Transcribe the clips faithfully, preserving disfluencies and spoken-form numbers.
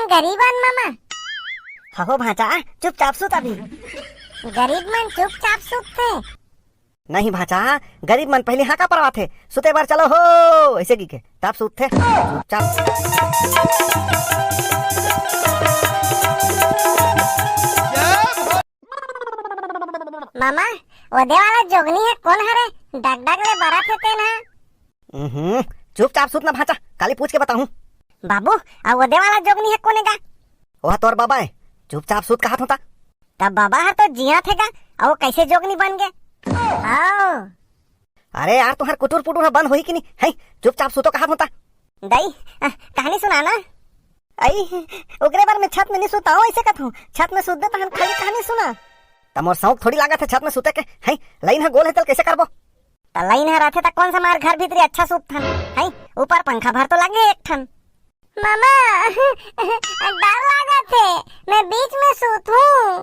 गरीब अन मामा। हहो भांचा, चुपचाप सुत अभी। गरीब मन चुपचाप सुतथे। नहीं भांचा, गरीब मन पहिली हांका परवाथे, "सुते बर चलो हो," ऐसे कहिके, तब सुतथे चुपचाप। मामा, ओदे वाला जोगनी हे कोन हरे? डग डग ले बरत हे तेन ह। उहुं, चुपचाप सुत ना भांचा, काली पूछ के बताहूं। बाबू, आ ओदे वाला जोगनी हे कोने गा? ओह तोर बाबा हे, चुपचाप सुत कहत हों ता। तब बाबा हर तो जियत हे गा, आ ओ कैसे जोगनी बन गे? आओ। अरे यार, तुहर कुटुर पुटुर ह बंद होही कि नहीं? हैं, चुपचाप सुतो कहत हों ता। दाई, आ, कहानी सुना ना। आई, ओकरे बर मैं छत में नहीं सुताओं, ऐसे कहत हों। छत में सुत दे तहन खाली कहानी सुना। त मोर शौक थोड़ी लागत हे छत में सुते के, हैं? लाइन ह गोल हे तल कैसे करबो? त लाइन ह रथे त कोन सा मार घर भीतरी अच्छा सुतथन, हैं? ऊपर पंखा भर तो लगे एक ठन। मामा, डर लागत हे, मैं बीच में सुतहूं।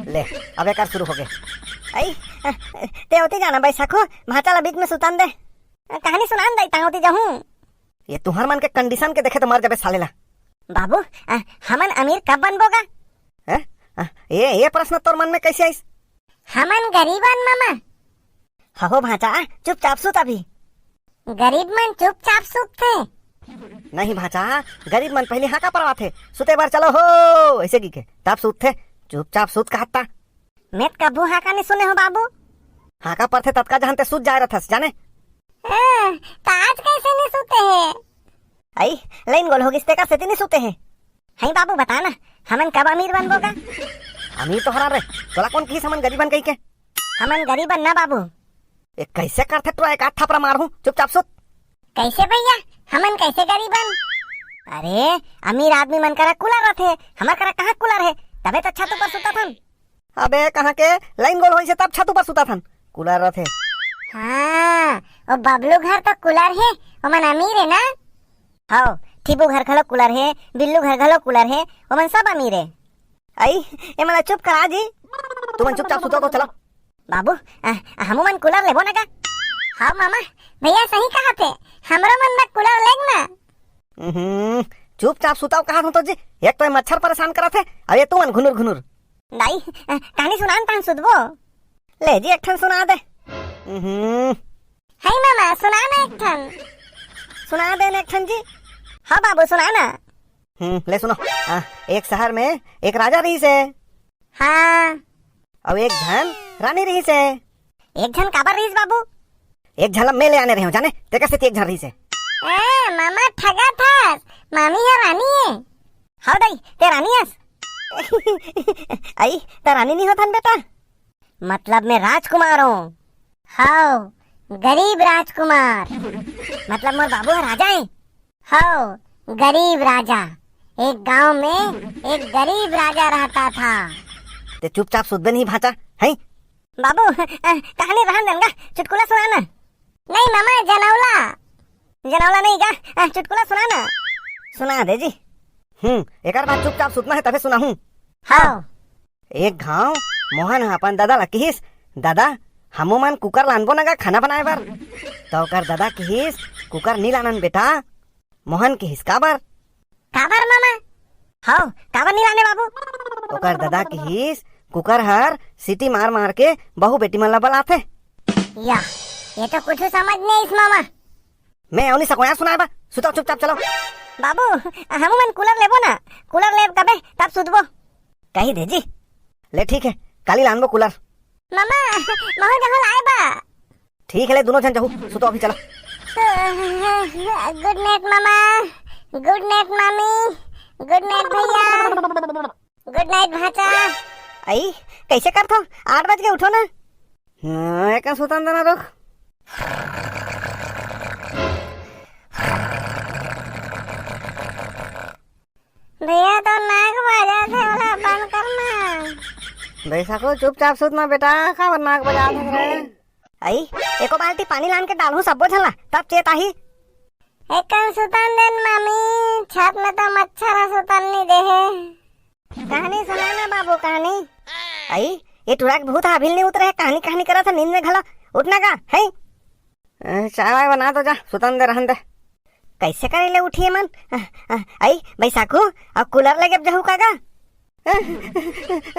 ले, अब एकर शुरू हो गे। आई, ते ओती जाना बैसाखू, भांचा ला बीच में सुतन दे। कहानी सुनान दई, तहां ओती जाहूं। ये तुहर मन के condition के देखे तो मर जाबे साले ला। बाबू, आ, हमन अमीर कब बनबो गा? हैं? आ, ये, ये प्रश्न तोर मन में कैसे आइस? हमन गरीब अन मामा। हहो भांचा, चुपचाप सुत अभी। गरीब मन चुपचाप सुतथे। नहीं भांचा, गरीब मन पहिली हांका परवाथे, "सुते बर चलो हो," ऐसे कहिके, तब सुतथे। चुपचाप सुत कहत ता। मैं त कभू हांका नहीं सुने हों बाबू। हांका परथे ततका जहन ते सुत जाए रथस, जाने? हाँ, त आज कैसे नहीं सुते हे? आई, लाइन गोल हो गिस तेकर सेती नहीं सुते हे। हई बाबू, बता ना, हमन कब अमीर बनबो गा? अमीर तो हरा रे, तोला कोन किहिस हमन गरीबन कहिके? हमन गरीबन ना बाबू। ए, कैसे करथे टुरा, एक आध थपरा मारहूं, चुपचाप सुत। कैसे भैया, हमन कैसे गरीबन? अरे, अमीर आदमी मन करा कूलर रथे, हमर करा कहां कूलर हे, तभे तो छत ऊपर सुतत हन। अबे, कहां के लाइन गोल होइस हे तब छत ऊपर सुतत हन, कूलर रथे। हाँ, ओ बबलू घर तो कूलर हे, ओमन अमीर हे ना? हव, ठीबू घर घलो कूलर हे, बिल्लू घर घलो कूलर हे, ओमन सब अमीर हे। आई, ए मन ला चुप करा जी। तुमन चुपचाप सुतो तो चलो। बाबू, आ, हमू मन कूलर लेबो ना का? हाँ मामा, भैया सही कहत हे, हमरो मन बर कूलर लेग ना। उहुं, चुपचाप सुताओ कहत हों तो जी, एक तो ये मच्छर परेशान करत हे, अउ ये तुमन घुनुर घुनुर। दाई, आ, कहानी सुनान तहन सुतबो। ले जी, एक ठन सुना दे। उहुं। हई मामा, सुना ना एक ठन। सुना दे ना एक ठन जी। हाँ बाबू, सुना ना। हम्म, ले सुनो। आ, एक शहर में एक राजा रहिस हे। हाँ। अउ एक झन रानी रहिस हे। एक झन काबर रहिस बाबू? एक झन ला मैं ले आने रहेंव, जाने, तेकर सेती एक झन रहिस हे। ए, मामा ठगत हस, मामी ह रानी हे। हव दाई, ते रानी हस। आई, त रानी नहीं होथन बेटा। मतलब मैं राजकुमार हों। हव, गरीब राजकुमार। मतलब मोर बाबू ह राजा हे। हव, गरीब राजा। एक गांव में एक गरीब राजा रहता था। ते चुपचाप सुतबे नहीं भांचा, हैं? बाबू, अ, कहानी रहन देन गा, चुटकुला सुना ना। नहीं मामा, जनौला। जनौला नहीं गा, अ, चुटकुला सुना ना। सुना दे जी। हम्म, एकर बाद चुपचाप सुतना हे तभे सुनाहूं। हव। एक घांव मोहन ह अपन ददा ला किहिस, "ददा, हमू मन कुकर लानबो न गा खाना बनाए बर।" त ओकर ददा किहिस, "कुकर नी लानन बेटा।" मोहन किहिस, "काबर?" "काबर मामा?" "हव, काबर नी लाने बाबू?" ओकर ददा किहिस, "कुकर हर सीटी मार मार के बहू बेटी मन ला बलाथे।" या, ये तो कुछ समझ नहीं आइस मामा। मैं अउ नी सकंव यार सुनाए बर, सुताओ चुपचाप चलो। बाबू, हमू मन कूलर लेबो ना, कूलर लेब कबे तब सुतबो। कही दे जी। ले ठीक हे, काली लानबो कूलर। मामा, महू जहूं लाए बा। ठीक हे, ले दुनों झन जहू, सुतो अभी चलो। Good night मामा, good night मामी, good night भैया, good night भांचा। आई, कैसे करथो? आठ बज के उठो ना। हाँ, एक सुतन देना रुक। भैया, तो नाक बजाथे, ओला बंद करना। बैसाखू, चुपचाप सुत ना बेटा, काबर नाक बजाथे रे? आई, एको बाल्टी पानी लान के डालहूं सब्बो झन ला, तब चेत आही। एकन सुतन देन मामी, छत में तो मच्छर ह सुतन नी देहे। कहानी सुना ना बाबू, कहानी। आई, ये टुरा के भूत ह अभी ले नी उतरे हे, कहानी, कहानी करत हे नींद में घलो। उठ ना गा, हैं? ए, चाय वाय बना दो जा, सुतन दे, रहन दे। कैसे करे ले उठिए मन? अ, अ, आई बैसाखू, अब कूलर लेके अब जहू का गा?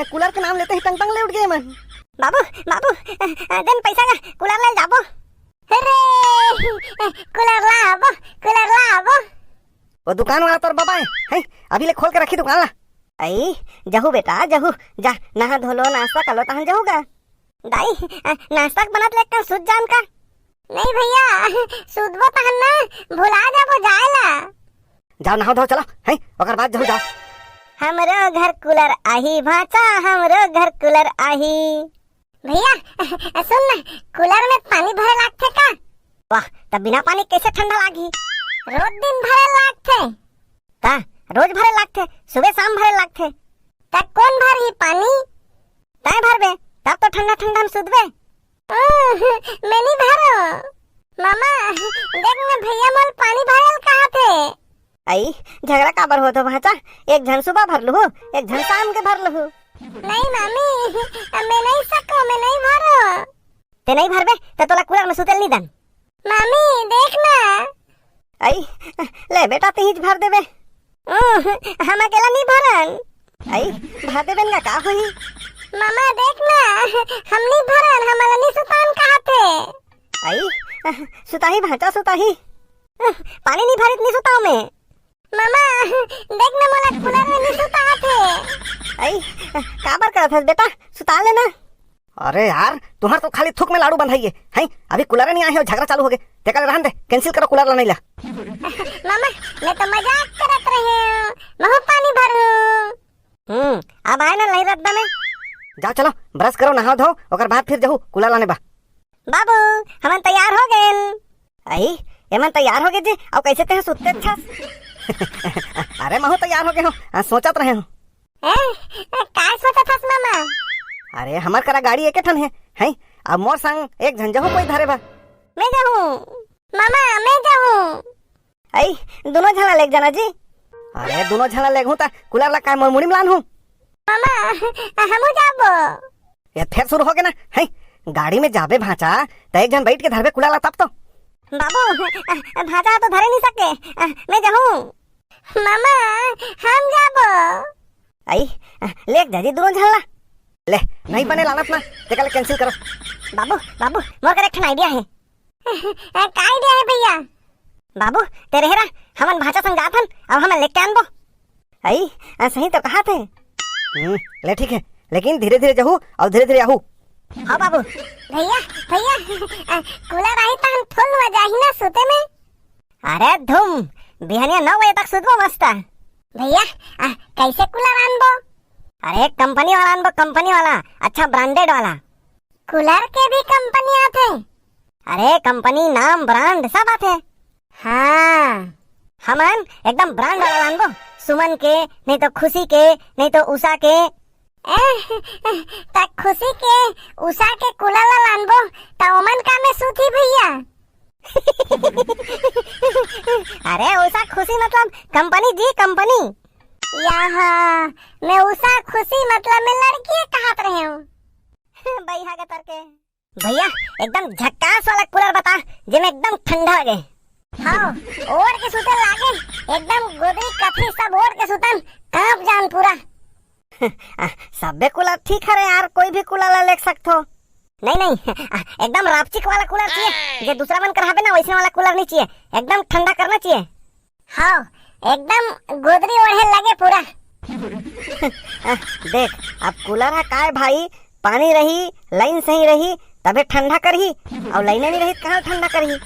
कूलर के नाम लेते ही टंग टंग ले उठ गए मन। बाबू, बाबू, अ, देन पैसा गा, कूलर ले जाबो। अरे, कूलर ला आबो, कूलर ला आबो। वो दुकान वाला तोर बाबा है, हैं? अभी ले खोल के रखी दुकान ला। आई, जहू बेटा, जहू, जा, नहा धो लो, नाश्ता कर लो, तहन जहू गा। दाई, अ, नाश्ता के बनत ले कन सुत जान का? नहीं भैया, सुतबो तहन ना, भुला जाबो जाए ला। जाओ नहाओ धो चलो, हैं? ओकर बाद जहू जाओ। हमरो घर कूलर आही भांचा, हमरो घर कूलर आही। भैया, सुन ना, कूलर में पानी भरे लागथे का? वाह, तब बिना पानी कैसे ठंडा लागी? रोज दिन भरे लागथे। का? रोज भरे लागथे? सुबह शाम भरे लागथे? त कौन भरही पानी? तय भरबे, तब तो ठंडा ठंडा हम सुतबे। ओह, मैं नहीं भरो। मामा, देख ना भैया मोल पानी भरल कहा थे। आई, झगड़ा काबर होत हो भांचा? एक झन सुबह भर लूहू, एक झन शाम के भर लूहू। नहीं मामी, मैं नहीं सको, मैं नहीं भरो। ते नहीं भरबे, त तोला कूलर में सुतेल नहीं दन। मामी, देख ना। आई, ले बेटा, तेहीच भर देबे। ओह, हम अकेला नहीं भरन। आई, भर देबे ना, का होही? मामा, देख ना, हम नहीं भरन, हमला नहीं सुतान कहा थे। आई, सुताही भांचा, सुताही। पानी नहीं भरित, नहीं सुताओ मैं। मामा, देख ना, मोला कूलर में नहीं सुता थे। आई, काबर करत हस बेटा, सुता लेना। अरे यार, तुहर तो खाली थूक में लाड़ू बंधाइए, हैं? अभी कूलर नहीं आए हो, झगड़ा चालू हो गए। तेकर रहन दे, cancel करो कूलर ला नहीं ला। मामा, मैं तो मजाक करत रहे हूँ, महू पानी भरू। हम्म, अब आए ना नहीं रद्दा में। जाओ चलो, brush करो, नहाओ धो, ओकर बाद फिर जहू कूलर लाने बा। बाबू, हमन तैयार हो गए। आई, एमन तैयार हो गए जी, अब कैसे तेह सुतते अच्छा? अरे महू तैयार हो गए हो, आ, सोचत रहे हो। ए, ए, काय सोचत हस मामा? अरे हमर करा गाड़ी एके ठन है, हैं? अब मोर संग एक झन जहू कोई धरे बा। मैं जाहूँ। मामा, मैं जाहूँ। आई, दोनों झना लेग जाना जी। अरे दोनों झना लेगहूँ त कूलर ला काय मोर मुड़ी में लानहूँ? मामा, हमू जाबो। ये फेर शुरू हो गए ना, हैं? गाड़ी में जाबे भांचा, त एक झन बैठ के धरबे कूलर ला तब तो। बाबू, भांचा तो धरे नहीं सके, मैं जाहूँ। मामा, हम जाबो। आई, लेग जा जी दोनों झन ला। ले, नहीं बने लानत ना, तेकर ले cancel करो। बाबू, बाबू, मोर कर एक ठन idea है। का idea है भैया? बाबू, तेरे हेरा, हमन भांचा संग जात हन, अब हमन लेके आनबो। आई, आ, सही तो कहा थे। हम्म, ले ठीक है, लेकिन धीरे धीरे जहू और धीरे धीरे आहू। हाँ बाबू। भैया, भैया, आ, कूलर आही त हम full मजा ही ना सुते में। अरे धूम, बिहनिया नौ बजे तक सुतबो मस्त। भैया, आ, कैसे कूलर आनबो? अरे कंपनी वाला आनबो, कंपनी वाला, अच्छा branded वाला। कूलर के भी कंपनी आथे? अरे कंपनी, नाम, brand सब आथे। हाँ। हमन एकदम brand वाला लानबो, सुमन के, नहीं तो खुशी के, नहीं तो उषा के। ए, त खुशी के, उषा के कूलर ला लानबो, त ओमन का में सूती भैया? अरे उषा खुशी मतलब कंपनी जी, कंपनी। यहाँ मैं उषा खुशी मतलब मैं लड़की कहत रहे हूँ। बइहा के तर के। भैया, एकदम झक्कास वाला कूलर बता, जेमे एकदम ठंडा लगे। हाँ, ओढ़ के सुते लागे, एकदम गोदरी कथरी सब ओढ़ के सुतन, कांप जान पूरा। आ, सबे कूलर ठीक हरे यार, कोई भी कूलर ला ले सकथो। नहीं, नहीं, आ, एकदम रापचिक वाला कूलर चाहिए, जे दूसरा मन कर हवे ना, वैसने वाला कूलर नहीं चाहिए, एकदम ठंडा करना चाहिए। हाँ, एकदम गोदरी ओढ़े लगे पूरा। आ, देख, अब कूलर है काय भाई, पानी रही, लाइन सही रही, तबे ठंडा करही, और लाइने नहीं रही, कहाँ ठंडा करही?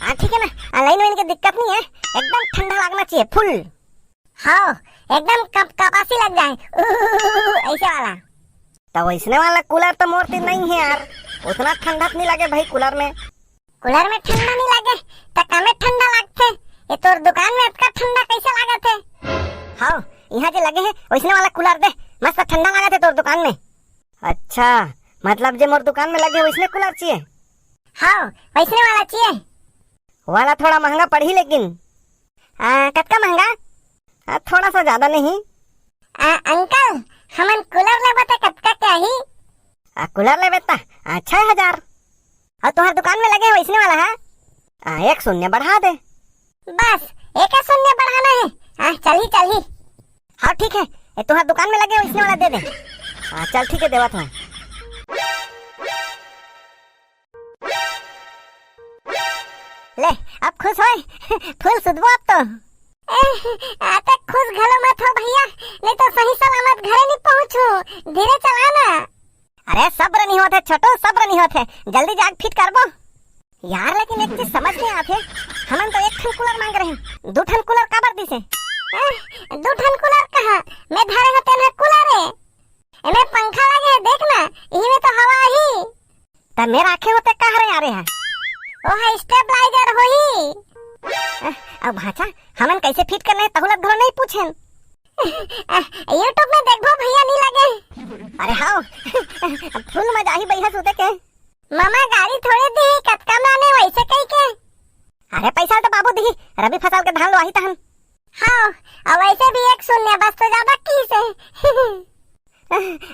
हाँ, ठीक है ना, आ, लाइन वाइन के दिक्कत नहीं है, एकदम ठंडा लगना चाहिए, full। हाँ, एकदम कप-, कपासी लग जाए, ऐसे वाला। तो वैसने वाला कूलर तो मोर तीर नहीं है यार, उतना ठंडा तो नहीं लगे भाई कूलर में। कूलर में ठंडा नहीं लगे, तो कमे ठंडा लगथे। ये तोर दुकान में अतका ठंडा कैसे लागत है? हाँ, यहाँ जे लगे है, वैसने वाला कूलर दे, मस्त ठंडा लागत है तोर दुकान में। अच्छा, मतलब जे मोर दुकान में लगे, वैसने कूलर चाहिए? हाँ, वैसने वाला चाहिए। वाला थोड़ा महंगा पड़ही लेकिन। आ, कतका महंगा? आ, थोड़ा सा ज्यादा नहीं। आ, अंकल, हमन कूलर लेबो त कतका के आही? आ, कूलर लेबे त, आ, छह हजार। और तुम्हारे दुकान में लगे हो इसने वाला है? आ, एक शून्य बढ़ा दे। बस, एक शून्य बढ़ाना हे। हाँ, चलही, चलही। हाँ, ठीक हे, ए, तुँहर दुकान में लगे हे, वइसने वाला दे दे। हाँ, चल, ठीक हे, देवत हँव। ले, अब खुश होय, फूल सुतबो अब तो। ए, आ, ते खुश घलो मत हो भइया, नहीं तो सही सलामत घरे नहीं पहुँचहूँ। धीरे चला ना। अरे, सब्र नहीं होत हे छोटू, सब्र नहीं होत हे, जल्दी जाके फिट करबो। यार, लेकिन एक चीज समझ नहीं आत हे, हमन तो एक ठन कूलर मांग रहे हन, दू ठन कूलर काबर दिसे? ए, दू ठन कूलर कहाँ? मैं धरे हों तेन ह कूलर हे। एमे पंखा लगे हे, देख ना, इही में तो हवा आही। त मैं राखे हों ते कहाँ रे यार, ए ह? ओ ह stabilizer होही। ए, अब भांचा, हमन कैसे फिट करना हे, तहू ला घलो नहीं पूछेन। ए, YouTube में देखबो भइया, नहीं लगे। अरे हाँ, फुल मजा आही बइहा सुते के। मामा गारी थोड़े दिही, कतका म लाने वइसे कहिके। अरे पैसा तो बाबू दिही, रबी फसल के धान लुवाही तहन। हाँ, अउ वइसे भी एक शून्य बस तो जादा किहिसे।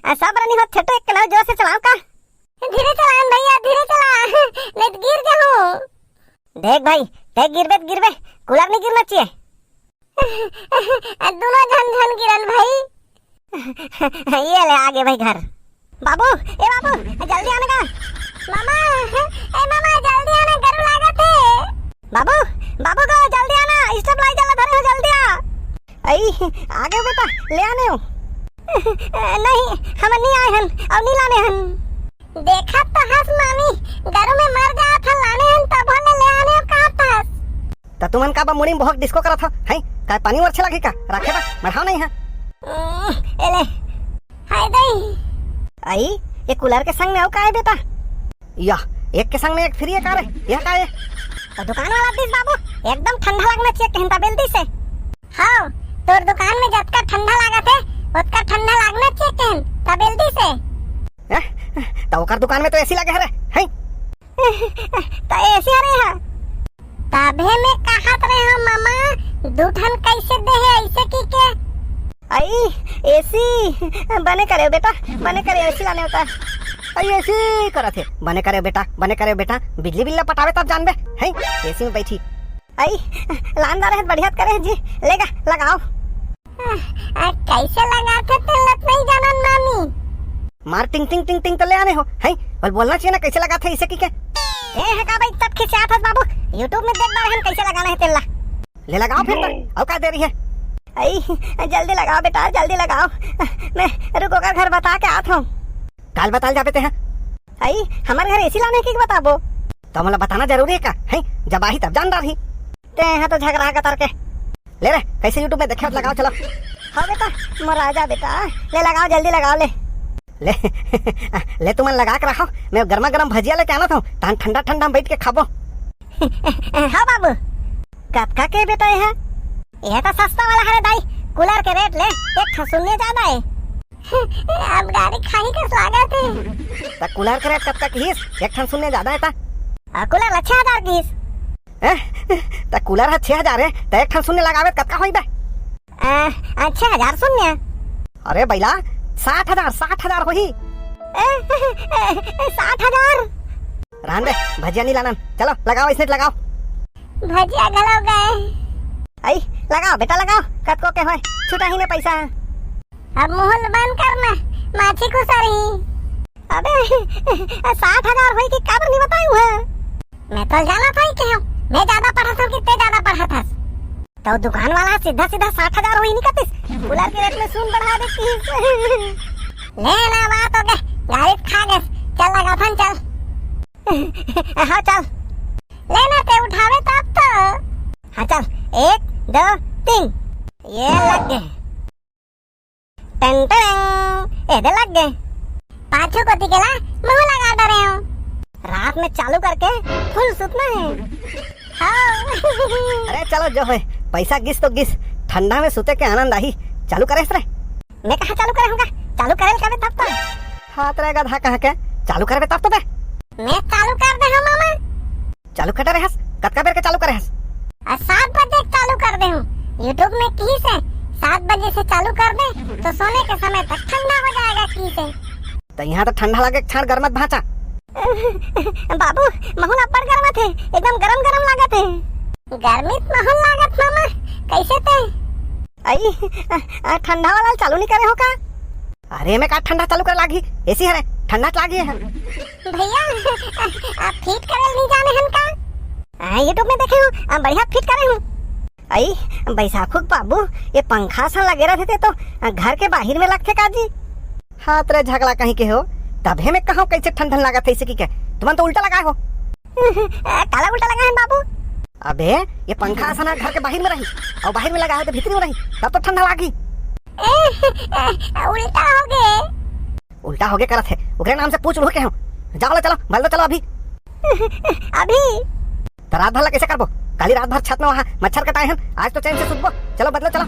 आ, सब रनी हो छेटो एक के नाव जोर से चलाओ का। धीरे चलान भइया, धीरे चला, नहीं तो गिर जाहूँ। देख भाई, ते गिरबे त गिरबे, कूलर नहीं गिरना चाहिए। दूनों झन झन गिरन भाई। ये ले, आ गे भाई घर। बाबू, ए बाबू, जल्दी आना गा। मामा, ए मामा, जल्दी आना, गरु लागत हे। बाबू, बाबू गो, जल्दी आना, stabilizer ला धरे हों, जल्दी आ। अई, आ गे बेटा, ले आने हों। नहीं, हमन नहीं आए हन, अउ नहीं लाने हन। देखत तो हस मामी, गरु में मर जात हन, लाने हन तभो ले, ले आने हों कहत हस। त तुमन का बा मुड़ी म बोहक डिस्को करत हो, हैं? का पानी वरछे लागही का? राखे बा, मढ़ाव नहीं है। उम्म, एले। हाय दई। अई, ये कूलर के संग में अउ का हे बेटा? या, एक के संग में एक free हे का रे? यह का हे? त दुकान वाला दिस बाबू, एकदम ठंडा लगना चाहिए कहिन त बेल दिसे। हाँ, तोर दुकान में जतका ठंडा लागत हे, ओतका ठंडा लागना चाहिए कहिन त बेल दिसे। हैं? त ओकर दुकान में तो AC लगे हरे, हैं? त AC हरे हा। तभे मैं कहत रहे हों मामा, दू ठन कैसे दे हे ऐसे कहिके। अई, AC बने करे बेटा, बने करे AC लाने होता। अई, AC करत हे, बने करे बेटा, बने करे बेटा, बिजली बिल ला पटावे तब जानबे, हैं? AC में बैठी। अई, लान दा रहे बढ़िया करे जी, लेगा, लगाओ। आ, आ, कैसे लगाथे तेला त नहीं जानन मामी। मार टिंग टिंग टिंग टिंग तो ले आने हों, हैं? बोल बोलना चाहिए ना, कैसे लगाथे ऐसे कहिके। ए है का भाई, तब खिसियात हस बाबू, YouTube में देख डारे हन कैसे लगाना हे तेला। ले लगाओ फिर तो, अउ का देरी हे? अई, जल्दी लगाओ बेटा, जल्दी लगाओ। मैं रुक ओकर घर बता के आत हों। काल बताल जाबे ते ह। अई, हमर घर AC लाने के बताबो। त मोला बताना जरूरी हे का? हैं? जब आही तब जान डारही। ते ह तो झगरा कतर के। ले रे, कैसे YouTube में देखे लगाओ, चलो। हाँ बेटा, मोर राजा बेटा, ले लगाओ, जल्दी लगाओ, ले। ले, ले तुमन लगा के रखो, मैं गरमा गरम भजिया लेके आना था, तहन ठंडा ठंडा में बैठ के खाबो। हाँ बाबू, कतका के बेटा ये ह? ये तो सस्ता वाला हरे दाई, कूलर के रेट ले एक ठो शून्य ज्यादा हे। अब गारी खाही कस लागत हे। त कूलर के रेट कतका किहिस? एक ठन शून्य ज्यादा हे त। आ, कूलर ला छह हजार किहिस। हैं? त कूलर ह छह हजार हे, त एक ठन शून्य लगावे त कतका होही बे? आ, आ, छह हजार शून्य। अरे बइला, साठ हजार, साठ हजार होही। ए, ए, ए, साठ हजार। रहन दे, भजिया नहीं लानन। चलो, लगाओ, इसने लगाओ। भजिया घलो गए। अई, लगाओ बेटा, लगाओ, कतको के होय, छुटा ही ने पैसा। अब मुंह ल बंद करना, माछी खुसरही। अबे, साठ हजार होई कि काबर नहीं बताई हुआ? मैं तो जाना था ही के हूँ, मैं ज्यादा पढ़त हूँ कि ते ज्यादा पढ़त हस? तो दुकान वाला सीधा सीधा साठ हजार होई नहीं कतिस, कूलर के रेट में सुन बढ़ा देती। ले ना, बात हो गए, गाड़ी खा गए, चल लगा फन चल। हाँ चल। ले ना, ते उठावे तब तो। हाँ चल, एक, दो, तीन। ये लग गए। टन टन, एदे लग गए। पाछू कोती के ला मुंह लगा डरे हो। रात में चालू करके फुल सुतना हे। हाँ। अरे चलो जो होय, पैसा गिस तो गिस, ठंडा में सुते के आनंद आही। चालू करे रे। मैं कहाँ चालू करे हूँ का? चालू करे कबे तब तो। हाथ रे गधा कहाँ के? चालू करबे तब तो बे। मैं चालू कर दे हूँ मामा। चालू कटे रहस? कतका बेर के चालू करे हस? आ, सात बजे चालू कर दे हूँ। YouTube में किहिस हे सात बजे से चालू कर दे, तो सोने के समय तक ठंडा हो जाएगा किहिस हे। त यहाँ तो ठंडा लागे, छाड़ गरमत भांचा। बाबू, महू ला अब्बड़ गरमत हे, एकदम गरम गरम लागत हे। गर्मी त माहौल लागत मामा, कैसे ते? अई, आ, आ, ठंडा वाला चालू नहीं करे हो का? अरे, मैं का ठंडा चालू करे लागी? एसी हरे, ठंडा त लागी है। भैया, आप फिट करे नहीं जाने हन का? हाँ, YouTube में देखे हूँ, आ, बढ़िया फिट करे हूँ। अई, बैसाखू के बाबू, ये पंखा सन लगे रहते ते तो, आ, घर के बाहर में लगते का जी? हाँ, तेरा झगड़ा कहीं के हो, तभे मैं कहूँ कैसे ठंडन लागत है इसे की क्या? तुमन तो उल्टा लगाए हो। आ, काला उल्टा लगा है बाबू? अबे, ये पंखा असन घर के बाहर में रही, और बाहर में लगा है तो भीतर में रही, तब तो ठंडा लागी। ए, ए, उल्टा हो गए। उल्टा हो गए करत है, ओकरे नाम से पूछ उड़ के हो। जाओ ले, चलो, बदलो, चलो अभी। अभी? तो रात भर ला कैसे करबो? काली रात भर छत में वहाँ मच्छर कटाए हैं, आज तो चैन से सुतबो। चलो बदलो, चलो।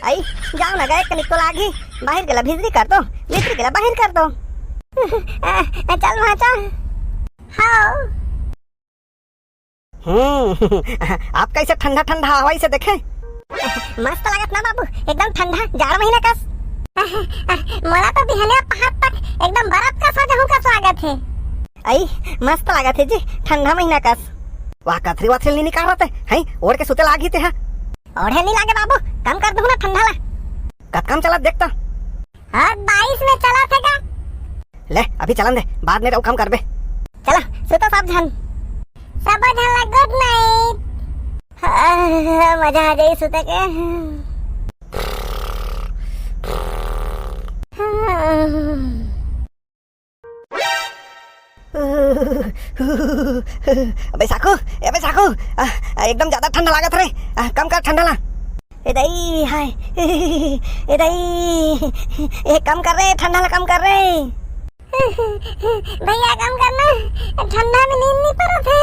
आई, जाओ ना गए, कनिक तो लागी, बाहर गेला भीतरी कर दो, भीतरी गेला बाहर कर दो। आ, आ, चल वहाँ चल। हाँ। हम्म। आप कैसे ठंडा ठंडा हवा से देखे? मस्त लागत ना बाबू, एकदम ठंडा, जाड़ महीना कस। मोला तो बिहनिया पहाड़ तक एकदम बर्फ कस हो जाहूं कस लागत है। आई, मस्त लागत है जी, ठंडा महीना कस। वाह, कथरी वथरी नहीं निकाल रहते हैं, ओढ़ के सुते लागी ते हैं। ओढ़े नहीं लागे बाबू, कम कर दूं ना ठंडा ला। कतका म चलत देखता। हाँ, बाईस में चलत है का? ले, अभी चलन दे, बाद में अउ कम करबे। चलो, सुतो सब झन। सब झन ला गुड नाइट। हाँ, मजा आ जाई सुते के। हाँ। बैसाखू, ए बैसाखू, आ, आ, एकदम ज्यादा ठंडा लागत रे। आ, कम कर ठंडा ला। ए दाई, हाय। ए दाई, ए कम कर रे, ठंडा ला कम कर रे। भैया कम करना, ठंडा में नींद नहीं पड़त है।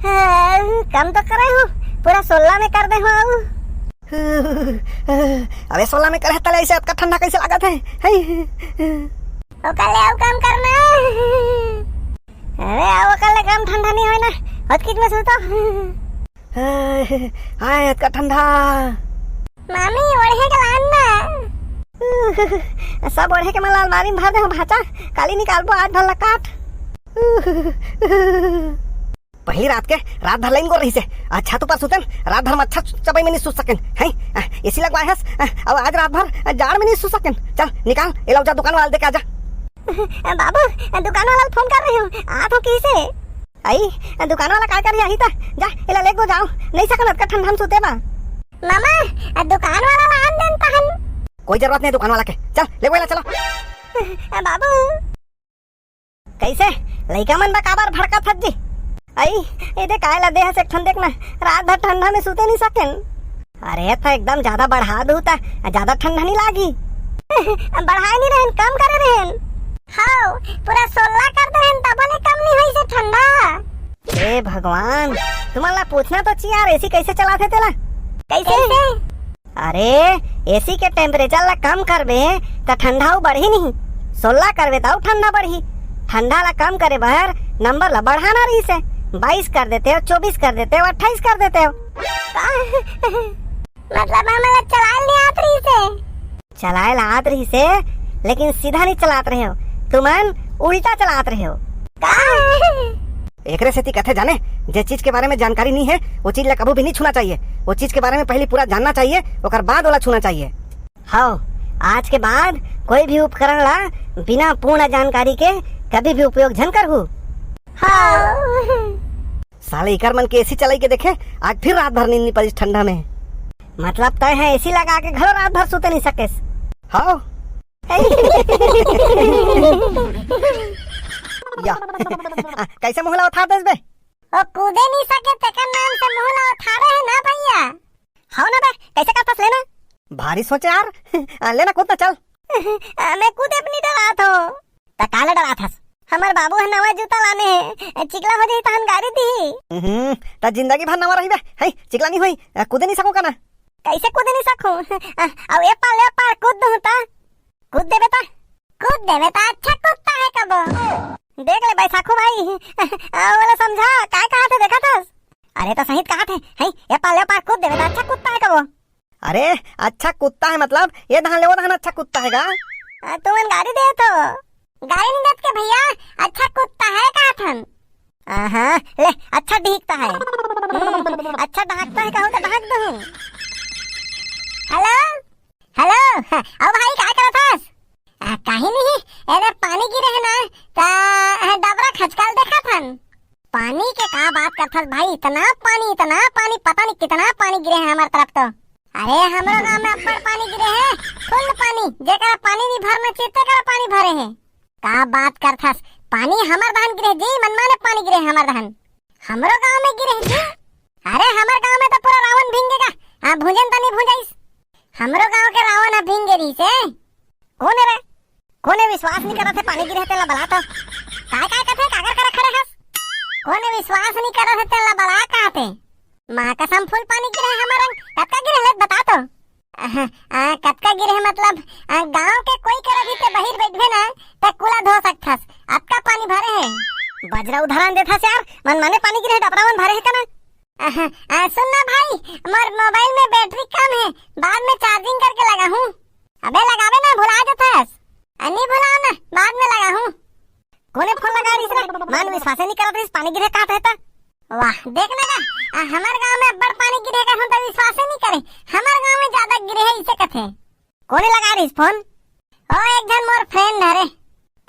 हाँ, कम तो करे हो, पूरा सोलह में कर दे हो। अबे सोलह में करे तले ऐसे अतका ठंडा कैसे लागत है? हैं? ओकर ले अउ कम करना। अरे, अउ ओकर ले कम ठंडा नहीं होय ना, होत किच में सुतो। हाय, हाय, अतका ठंडा। मामी, ओढ़े के लान ना। सब ओढ़े के मन ला अलमारी में भर दे हो भाचा, काली निकालबो आज भर ला काट। पहली रात के रात भर लाइन को रही से, आज छत ऊपर सुतन, रात भर मच्छर चबई में नहीं सुत सकेन, हैं? आ, एसी लगवाए हस, आ, अब आज रात भर जाड़ में नहीं सुत सकेन। चल निकाल, ए लो जा दुकान वाला दे के आजा। बाबू, दुकान वाला फोन कर रहे हो, आप हो किसे? आई, दुकान वाला काय कर यही था, जा, एला ले गो जाओ, नहीं सकन अतका ठंडा में सुते बा। मामा, दुकान वाला ला आन देन तहन। कोई जरूरत नहीं दुकान वाला के, चल ले गो एला, चलो। बाबू। कैसे? लइका मन बा काबर भड़कत हस जी? आई, ए दे काय ला दे हस एक ठन देख ना, रात भर ठंडा में सुते नहीं सकेन। अरे, त एकदम ज्यादा बढ़ा दू त ज्यादा ठंडा नहीं लागी। बढ़ाए नहीं रहन, कम करे रहन। हाव, पूरा सोलह कर दे रहन, तब ले कम नहीं होई से ठंडा। ए भगवान, तुमन ला पूछना तो ची यार, एसी कैसे चलाथे तेला? कैसे? कैसे? अरे, एसी के टेम्परेचर ला कम करबे, त ठंडा अउ बढ़ही नहीं। सोलह करबे, त अउ ठंडा बढ़ही। ठंडा ला कम करे बर नंबर ला बढ़ाना रहिस हे। बाईस कर देते हो, चौबीस कर देते हो, अट्ठाईस कर देते हो। का? मतलब, हमन ला चलाए नहीं आत रहिस हे? चलाए ला आत रहिस हे, लेकिन सीधा नहीं चलात रहे हो, तुमन उल्टा चलात रहे हो। का? एकरे सेती कथे जाने, जे चीज के बारे में जानकारी नहीं है, वो चीज ला कभू भी नहीं छूना चाहिए। वो चीज के बारे में पहले पूरा जानना चाहिए, ओकर बाद ओला छूना चाहिए। हव, आज के बाद कोई भी उपकरण ला बिना पूर्ण जानकारी के कभी भी उपयोग झन करहू। हव। साले इकर मन के एसी चलाई के देखे, आज फिर रात भर नींद नहीं पड़िस ठंडा में। मतलब तय है एसी लगा के घलो रात भर सुते नहीं सकेस। हव। या। आ, कैसे मुंह ला उठा देस बे? ओ कूदे नहीं सके तेकर नाम से मुंह ला उठावे है ना भैया। हव ना बे, कैसे करथस लेना? भारी सोचे यार। आ, लेना कूद ना चल। आ, मैं कूदे अपनी डरात हो। त काला डरात हस? हमर बाबू ह नवा जूता लाने हे, चिकला हो जाही तहन गारी दिही। हम्म, त जिंदगी भर नवा रहिबे, है, चिकला नहीं होई, आ, कूदे नहीं सको का ना? कैसे कूदे नहीं सको? आ, अउ ए पार, ए पार कूद दूं त? कूद देबे त? कूद देबे त अच्छा कुत्ता है कबो। देख ले बैसाखू भाई, आ, ओला समझा, काय कहा थे देखा थस? अरे त सही कहा थे, है, ए पार, ए पार कूद देबे त अच्छा कुत्ता है कबो। अरे, अच्छा कुत्ता है मतलब, ये धान ले वो धान अच्छा कुत्ता है गा? आ, तुमन गारी दे तो। गारी नहीं देत के भैया, अच्छा कुत्ता है कहा थन। आहा, ले, अच्छा डीकता है। अच्छा, ढाकता है, कहूँ तो ढाक दूँ। हेलो, हेलो, अउ भाई, का करत हस? आ, काहे नहीं, एदे पानी गिरे है ना, ता, आ, डबरा खचकाल देखत हन। पानी के का बात करत हस भाई? इतना पानी, इतना पानी, पता नहीं कितना पानी गिरे है हमर तरफ तो। अरे, हमरो गांव में अब्बड़ पानी गिरे है, full पानी, जेकरा पानी नहीं भरना चाहिए, तेकरा पानी भरे है। का बात करत हस? पानी हमर दहन गिरे जी, मनमाने पानी गिरे हमर दहन। हमरो गांव में गिरे जी। अरे, हमर गांव में तो पूरा रावण भींगेगा। हाँ, भूंजन तनी भूंजाइस। हमरो गांव के रावण ह भींगे रहिसे। कोन है रे? कोन है विश्वास नहीं करत है पानी गिरे तेला बला तो। काय काय कथे काकर करा खड़े हस? कोन है विश्वास नहीं करत है तेला बला कहते। माँ कसम full पानी गिरे है हमर रंग। कतका गिरे है बता तो। अह, आ, कतका गिरे है मतलब, आ, गांव के कोई करा भी ते बहिर बैठबे ना, ते कुला धो सकथस। अतका पानी भरे है। बजरा उदाहरण देथस यार, मन माने पानी गिरे है, डबरा मन भरे है कना। अह, आ, सुन ना भाई, मोर मोबाइल में बैटरी कम है, बाद में चार्जिंग करके लगाहूँ। अबे लगाबे ना, भुला जथस। आ, नहीं भुलाओ ना, बाद में लगाहूँ। कोने फोन लगा रहिस रे? मन विश्वासे नहीं करत रहिस, पानी गिरे कहत है त। वाह, देख ना गा, आ, हमर गांव में अब्बड़ पानी गिरे कहूँ त विश्वासे नहीं करे। हमर गांव में ज्यादा गिरे है, इसे कथे। कोने लगा रहिस फोन? ओ, एक झन मोर friend हरे।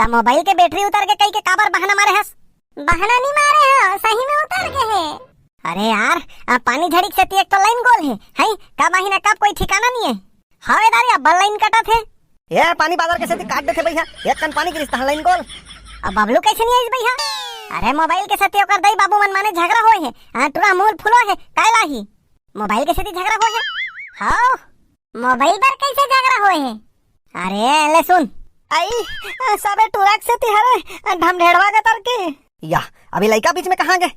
त मोबाइल के बैटरी उतर के कई के काबर बहाना मारे हस? बहाना नहीं मारे हो, सही में उतर के है। अरे यार, आ, पानी झड़ी के सेती एक तो लाइन गोल है, है? कब आही ना कब कोई ठिकाना नहीं है। हवे दारी, अब्बड़ लाइन कटत हे। ए, पानी बादर के सेती काट देथे भैया, एक कन पानी गिरिस तहां लाइन गोल। अब बबलू कैसे नहीं आइस भैया? अरे, मोबाइल के सेती ओकर दाई बाबू मन माने झगड़ा होए हे। हाँ, टूरा मूल फुलो हे, काय लाही? मोबाइल के सेती झगड़ा होए हे? हाँ, मोबाइल पर कैसे झगड़ा होए हे? अरे, ले सुन। आई, सबे टूरा के सेती हरे, ढमढेड़वा के तरके। या, अभी लइका बीच में कहाँ गे?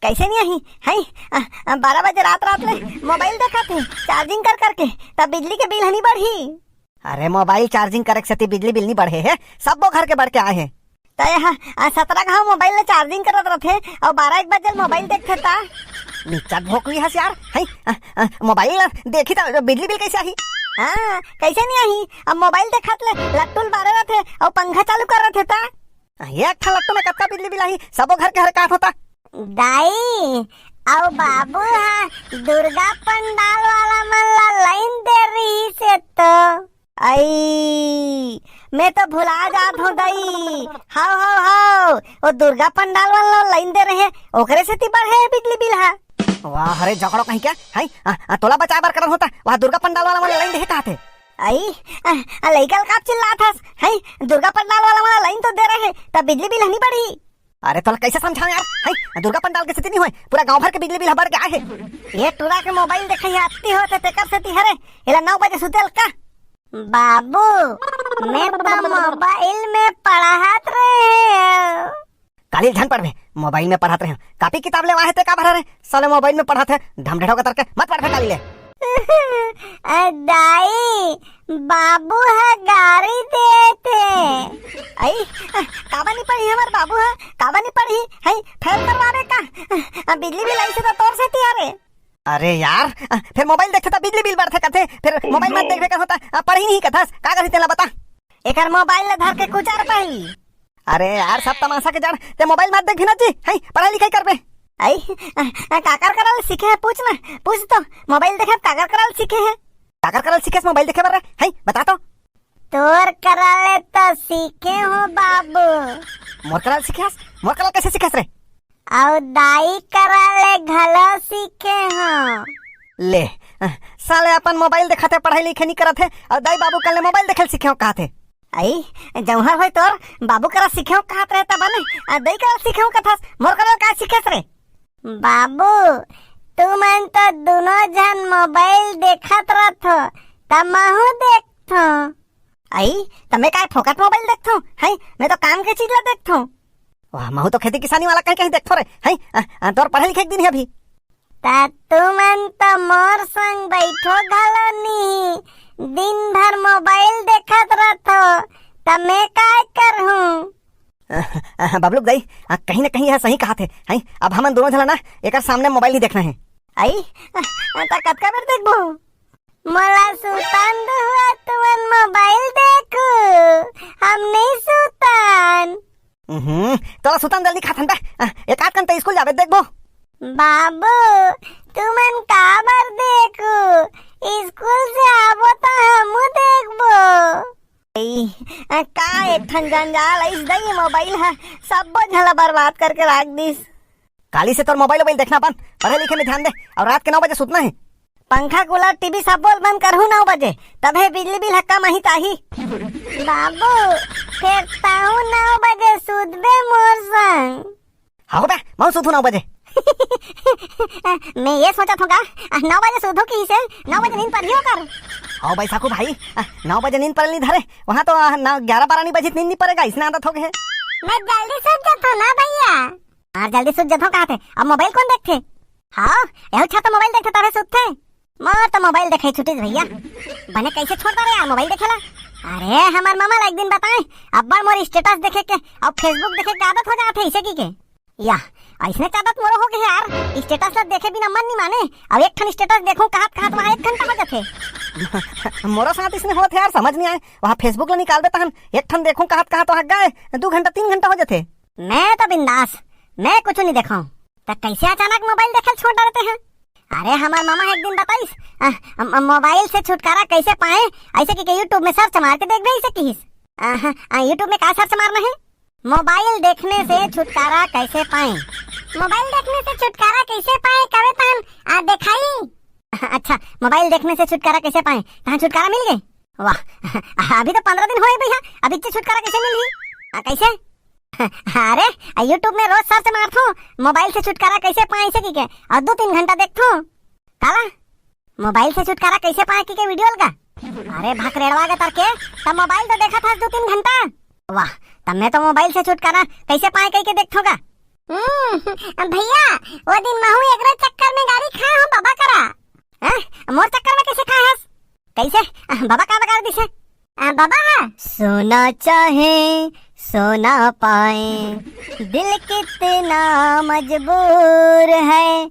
कैसे नहीं आही? हैं? अ, अ, बारह बजे रात रात ले मोबाइल देखत हे, चार्जिंग कर करके, तब बिजली के बिल हनी बढ़ी। अरे, मोबाइल चार्जिंग करे के सेती बिजली बिल नहीं बढ़े हे, सब्बो घर के बढ़ के आए हे। त यहाँ, अ, सतरा घाव मोबाइल ले चार्जिंग करत रथे, अउ बारह एक बजे मोबाइल देखथे ता। निच्चट भोकवी हस यार, हैं? अ, अ, मोबाइल ला देखी त बिजली बिल कैसे आही? हाँ, कैसे नहीं आही? अब मोबाइल देखत ले लट्टुल बारे रथे, अउ पंखा चालू कर रथे ता। एक ठा लट्टू में कतका बिजली बिल आही? सबो घर के हर काट होता। दाई, अउ बाबू हा दुर्गा पंडाल वाला मन ला लाइन दे रहिस हे तो। आई, मैं तो भुला जात हूँ दाई। हाव, हाव, हाव, वो दुर्गा पंडाल वाला लाइन दे रहे, ओकरे सेती बढ़े हे बिजली बिल हा। वाह, अरे जकड़ो कहीं क्या? हैं? आ, आ, तोला बचाए बर करन होता, वहाँ दुर्गा पंडाल वाला मन लाइन दे हे कहत हे। आई, आ, आ, लइका ल का चिल्लात हस? हैं, दुर्गा पंडाल वाला मन लाइन तो दे रहे, तब बिजली बिल हनी बढ़ी। अरे तोला कैसे समझाओ यार, हैं? दुर्गा पंडाल के सेती नहीं होए, पूरा गांव भर के बिजली बिल ह बढ़ के आए हे। ये टूरा के मोबाइल देखे ही आती होत हे, तेकर सेती हरे, एला नौ बजे सुते ल का? बाबू, मैं तो मोबाइल में पढ़त रहे। काली झन पढ़बे, मोबाइल में पढ़त रहे। कापी किताब ले वाहे ते का भरा रे? साले मोबाइल में पढ़त हे, ढमढेड़ो के तरके, मत पढ़बे काली ले। अ, दाई, बाबू ह गारी देत हे। आई, अ, काबर नहीं पढ़ी हमर बाबू ह? काबर नहीं पढ़ी? हैं, फेल करवाबे का? अ, बिजली बिल आइसे तो तोर सेती हरे। अरे यार, अ, फिर मोबाइल देखथे त बिजली बिल बढ़थे कथे, फिर मोबाइल मत देखबे कहूँ त, अ, पढ़ही नहीं कथस, का करही तेला बता? एकर मोबाइल ल धर के कुचर पाही। अरे यार, सब तमाशा के जड़, ते मोबाइल मत देखबे ना जी, हैं, पढ़ाई लिखाई करबे। आई, अ, अ, काकर करा ले सीखे हे, पूछ ना, पूछ तो, मोबाइल देखे काकर करा ले सीखे हे? काकर करा ले सीखे हे मोबाइल देखे बर रे, हैं, बता तो। तोर करा ले तो सीखे हो बाबू। मोर करा ले सीखे हस? मोर करा ले कैसे सीखे हस रे? अउ दाई करा ले घलो सीखे हो। ले, साले अपन मोबाइल देखत हे, पढ़ाई लिखे नहीं करत हे, अउ दाई बाबू करा ले मोबाइल देखे ल सीखे हो कहत हे। आई, जौहर होय तोर बाबू करा सीखे हो कहत रहे तब ने, आ दाई करा सीखे हो कथस, मोर करा का सीखेस रे? बाबू, तुमन तो दोनों झन मोबाइल देखत रथो, त महू देखथो। आई, त मैं काय फोकट मोबाइल देखथो? हैं, मैं तो काम के चीज ला देखथो। वाह, महू तो खेती किसानी वाला कहीं कहीं देखथो रे। हैं, अ, अ, तोर पढ़े लिखे के दिन हे अभी। त तुमन तो मोर संग बैठो घलो नहीं, दिन भर मोबाइल देखत रथो, त मैं काय करहूँ? अ, अ, बबलू दाई, अ, कहीं ना कहीं यह सही कहत हे, हैं? अब हमन दोनों झन ला ना एकर सामने मोबाइल नहीं देखना हे। आई, अ, अ, त कतका बेर देखबो? मोला सुतन दुहू, तुमन मोबाइल देखू, हम नहीं सुतन। हम्म, तोला सुतन दे ल नहीं कहत हन त, अ, एक आध कन त स्कूल जाबे देखबो। बाबू, तुमन काबर देखू? स्कूल से आबो त हमू देखबो। ए, का एक ठन जंजाल अइस दई मोबाइल ह, सब्बो झन ला बर्बाद करके राख दिस। काली से तोर मोबाइल वोबाइल देखना बंद, पढ़े लिखे में ध्यान दे, अउ रात के नौ बजे सुतना हे। पंखा, कूलर, टीवी सब्बो ल बंद करहूं नौ बजे, तभे बिजली बिल ह कम आही ताही। बाबू, फेर ताहू नौ बजे सुतबे मोर संग? हां बे, महूं सुतहूं नौ बजे। मैं ये सोचत हूं का, नौ बजे सुतहूं किहिसे, नौ बजे नींद परही ओकर। हां बैसाखू भाई, नौ बजे नींद परे नी धरे, वहां तो, आ, नौ, ग्यारह बारह नी बजे त नींद नी परेगा, अइसने आदत हो गे हे। मैं जल्दी सुत जाथंव ना भैया। अउ जल्दी सुत जाथंव काहथे, अब मोबाइल कोन देखथे? हां, एहू छा तो मोबाइल देखथे तभे सुतथे। मोर तो मोबाइल देखे छुटिस भैया। बने कइसे छोड़ डारे यार मोबाइल देखे ला? अरे हमर ममा ला एक दिन बताएंव, अब्बड़ मोर status देखे के अउ Facebook देखे के आदत हो जाथे अइसे कहिके। या, अइसने आदत मोरो हो गे हे यार, status ला देखे बिना मन नी माने। अब एक ठन status देखहूं कहत कहत वहां एक घंटा हो जाथे। मोरो साथ अइसने होत हे यार, समझ नी आए। वहां Facebook ला निकालबे तहन एक ठन देखहूं कहत कहत वहां गए दू घंटा तीन घंटा हो जाथे। मैं तो बिंदास, मैं कुछू नी देखंव। त कइसे अचानक मोबाइल देखे ल छोड़ डारे तैं? अरे हमर ममा एक दिन बताइस, अ, अ, मोबाइल से छुटकारा कइसे पाएं, अइसे कहिके YouTube में search मार के देखबे अइसे किहिस। अ, अ, YouTube में का search मारना हे? मोबाइल देखने से छुटकारा कैसे पाएं? मोबाइल देखने से छुटकारा कैसे पाएं, कबे तहन, अ, देखाई। अच्छा, मोबाइल देखने से छुटकारा कैसे पाएं, तहन छुटकारा मिल गे? वाह, अभी तो पंद्रह दिन होए भैया, अभी इतनी छुटकारा कैसे मिलही? आ, कैसे? अरे, YouTube में रोज search मारथंव, मोबाइल से छुटकारा कैसे पाएं अइसे कहिके, अउ दू तीन घंटा देखथंव। काला? मोबाइल से छुटकारा कैसे पाएं कहिके video लगा? अरे भकरेड़वा के तरके, त मोबाइल तो देखत हस दू तीन घंटा। वाह, त मैं तो मोबाइल से छुटकारा कैसे पाएं कहिके देखथंव गा। हम्म, भैया, वो दिन महूं एकरे चक्कर में गारी खाए हंव बबा करा। हैं? मोर चक्कर में कइसे खाए हस? कइसे? आ, बबा का बगाड़ दिस हे? आ, बबा ह? सोना चाहे सोना पाए, दिल कितना मजबूर है,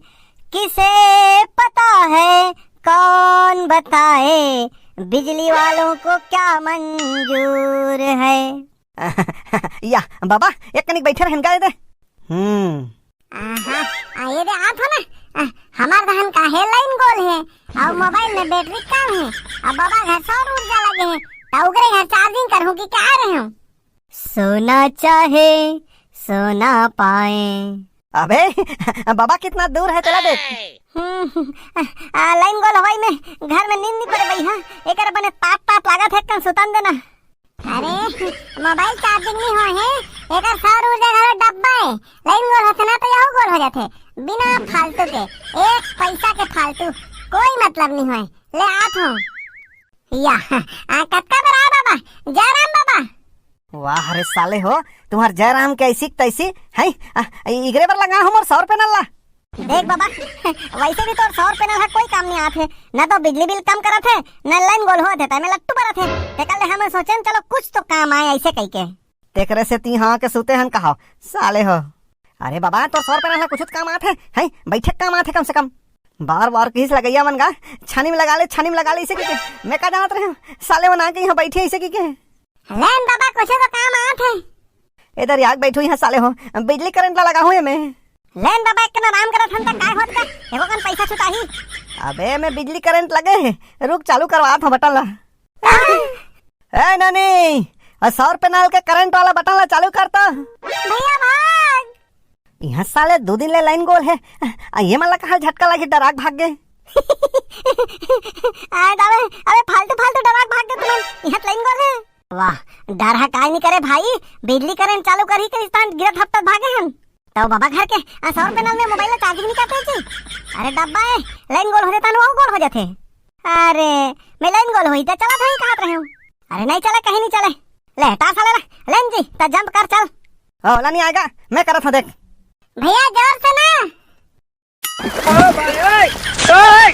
किसे पता है कौन बताए, बिजली वालों को क्या मंजूर है। या, बबा, एक कनिक बइठे रहन गा दे। हम्म। आहा, आ, ये दे आत हो ना, आ, हमर दहन का हे line गोल हे, अउ मोबाइल में बैटरी कम हे, अउ बबा घर सौर ऊर्जा लगे हे, त ओकरे घर charging करहूं कहिके आए रहेंव। सोना चाहे सोना पाए। अबे, बबा कितना दूर हे, तेला देख। हम्म, आ, line गोल होवई में घर में नींद नी परे बइहा, एकर बने तात तात लागत हे, कन सुतन देना। अरे, मोबाइल charging नी होए हे, एकर सौर ऊर्जा घलो डब्बा हे। Line गोल होथे ना त यहू गोल हो जाथे, बिना फालतू के, एक पैसा के फालतू, कोई मतलब नी होए। ले आत हंव। या, आ, कतका बेर आए बबा? जय राम बबा। वाह रे साले हो, तुम्हर जय राम के अइसी के तइसी, हैं? आ, इकरे बर लगा हंव मोर सौर panel ला। देख बबा, वइसे भी तोर सौर panel ह कोई काम नी आत हे, न तो बिजली बिल कम करत हे, न line गोल होत हे, त एमे लट्टू बरत हे। तेकर ले हमन सोचेन चलो कुछ तो काम आए अइसे कहिके। तेकरे सेती इहां के सुते हन कहाव, साले हो। अरे बबा, तोर सौर panel ह कुछू त काम आत हे, हैं? बइठे के काम आत हे कम से कम। बार बार किहिस लगइया मन गा, छानी में लगा ले, छानी में लगा ले अइसे कहिके। मैं का जानत रहेंव, साले मन आके इहां बइठे अइसे कहिके। ले न बबा, कुछू तो काम आत हे। ए दरिया के बइठू इहां साले हो, बिजली करंट ला लगाहूं एमे। ले न बबा, एक कन आराम करत हन त काय होत का, एको कन पइसा छुटाही। अबे, एमे बिजली करंट लगे हे, रुक चालू करवात हंव बटन ला। ए ननी, आ सौर पैनल के करंट वाला बटन ला चालू कर त। भैया भाग। इहां साले दू दिन ले लाइन गोल हे, आ ये मन ला कहां झटका लागे, डराक भाग गे। अरे अबे, अबे फालतू फालतू डराक भाग गे तुमन, इहां त लाइन गोल हे। वाह, डर हा काय नी करे भाई, बिजली करंट चालू करही करिस तहां गिरत हपटत भागे हन। त बबा घर के, आ, सौर पैनल में मोबाइल ला चार्जिंग नी करते जी। अरे डब्बा ए, लाइन गोल हो जाथे, अउ गोल हो जाथे। अरे, मैं लाइन गोल होही त चलत होही कहत रहेंव। अरे नहीं चले, कहीं नी चले। ले, टार साले ला, ले न जी, त जंप कर चल। ओ, ओला नी आएगा, मैं करत हंव देख। भैया जोर से ना। ओ भाई, ओए, ओए।